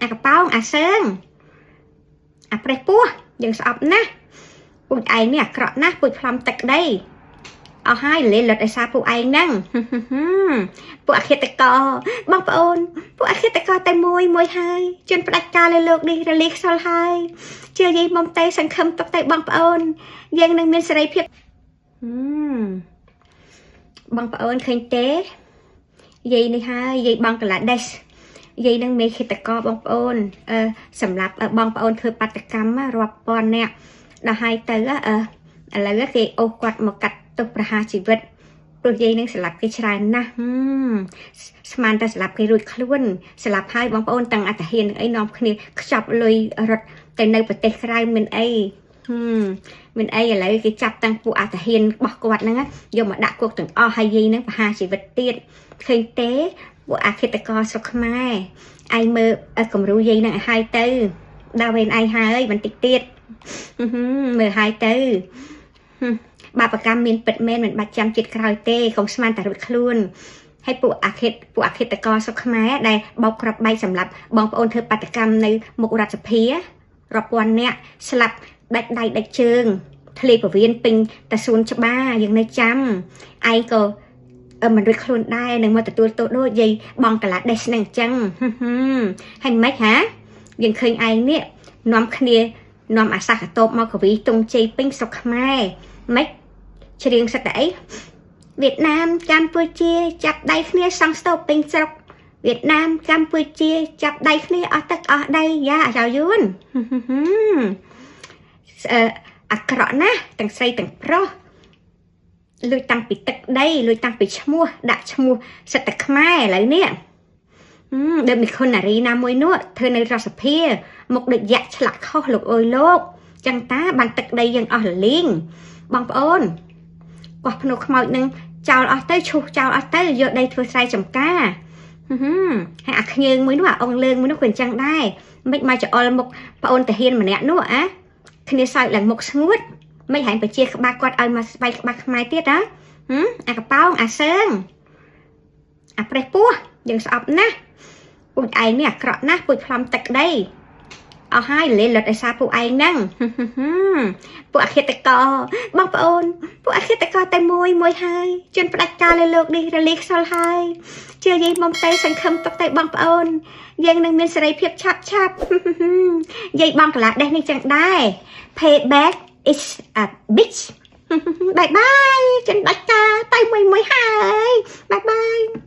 អាកប៉ោងអាសើងអាប្រេះពោះយើងស្អប់ណាស់ពូជឯងនេះអាក្រក់ណាស់ពូជប្លំទឹកដីអស់ហើយលេលិតឲ្យសារពួកឯងហ្នឹងពួកអឃាតកបងប្អូនពួកអឃាតកតែមួយមួយហើយជនផ្ដាច់ការលើលោកនេះរលីខ្សលហើយជឿយាយមុំទៅសង្ឃឹមទុកទៅបងប្អូនយើងនឹងមានសេរីភាពបងប្អូនឃើញទេយាយនេះហើយយាយបង់ក្លាដេសយាយនឹងមេឃាតកបងប្អូនសម្រាប់បងប្អូនធ្វើបាតកម្មរាប់ពាន់នាក់ដល់ហើយទៅឥឡូវគេអូសគាត់មកកាត់ទោសប្រហារជីវិតព្រោះយាយនឹងស្លាប់គេច្រើនណាស់ស្មានតែស្លាប់គេរួចខ្លួនស្លាប់ហើយបងប្អូនទាំងអត្តហ៊ាននឹងអីនាំគ្នាខ្ចប់លុយរត់ទៅនៅប្រទេសក្រៅមានអីមានអីឥឡូវគេចាប់តាំងពួកអត្តហ៊ានរបស់គាត់ហ្នឹងយកមកដាក់គុកទាំងអស់ហើយយាយនឹងប្រហារជីវិតទៀតឃើញទេពួកអាឃាតករស្រុកខ្មែរឯងមើលគំរូយាយនឹងឲ្យហើយទៅដល់វេនឯងហើយបន្តិចទៀតមើលហើយទៅបាបកម្មមានពិតមែនមិនបាច់ចាំជាតិក្រោយទេកុំស្មានតែរួចខ្លួនហើយពួកអាឃាតករស្រុកខ្មែរដែលបោកគ្រាប់បែកសម្រាប់បងប្អូនធ្វើបាតកម្មនៅមុខរដ្ឋសភារាប់ពាន់នាក់ស្លាប់ដាច់ដៃដាច់ជើងធ្លាយពវៀនពេញតែសួនច្បារយើងនៅចាំឯងក៏មិនរួចខ្លួនដែរនឹងមកទទួលទោសដូចយាយបងកាឡាដេសនឹងអញ្ចឹងហើយមិនហាយើងឃើញឯងនេះនាំគ្នានាំអាសាសកតបមកកវីទងជ័យពេញស្រុកខ្មែរមិនច្រៀងសិតតែអីវៀតណាមកម្ពុជាចាប់ដៃគ្នាសង់ស្តូបពេញស្រុកវៀតណាមកម្ពុជាចាប់ដៃគ្នាអស់ទឹកអស់ដីយ៉ាចៅយួនអាក្រក់ណាស់ទាំងស្រីទាំងប្រុសលួចតាំងពីទឹកដីលួចតាំងពីឈ្មោះដាក់ឈ្មោះសិតតែខ្មែរឥឡូវនេះដូចមីខុនណារីណាមួយនោះធ្វើនៅរដ្ឋសភាមុខដូចយៈឆ្លាក់ខុសលោកអើយលោកចឹងតាបានទឹកដីយើងអស់រលីងបងប្អូនកោះភ្នោខ្មោចនឹងចោលអស់ទៅឈូសចោលអស់ទៅយកដីធ្វើស្រែចម្ការហើយអាខ្ញើងមួយនោះអាអងលើងមួយនោះក៏អញ្ចឹងដែរមិនមកចអល់មុខប្អូនតាហ៊ានម្នាក់នោះអាគ្នាសើចឡើងមុខស្ងួតមិនហែងបជាក្បាលគាត់ឲ្យមកស្បែកក្បាលខ្មែរទៀតហ៎អាកប៉ោងអាសើងអាប្រេះពោះយើងស្អប់ណាស់ពូជឯងនេះអាក្រក់ណាស់ពូជប្លំទឹកដីអស់ហើយលេលិតឲ្យសារពួកឯងហ្នឹងពួកអឃាតកបងប្អូនពួកអឃាតកតែមួយមួយហើយជនផ្ដាច់ការលើលោកនេះរលីខ្សលហើយជឿយាយមុំទៅសង្ឃឹមទុកទៅបងប្អូនយើងនឹងមានសេរីភាពឆាប់ឆាប់យាយបងកាឡាដេសនេះចឹងដែរ Payback is a bitch បាយបាយជនដាច់ការទៅមួយមួយហើយបាយបាយ។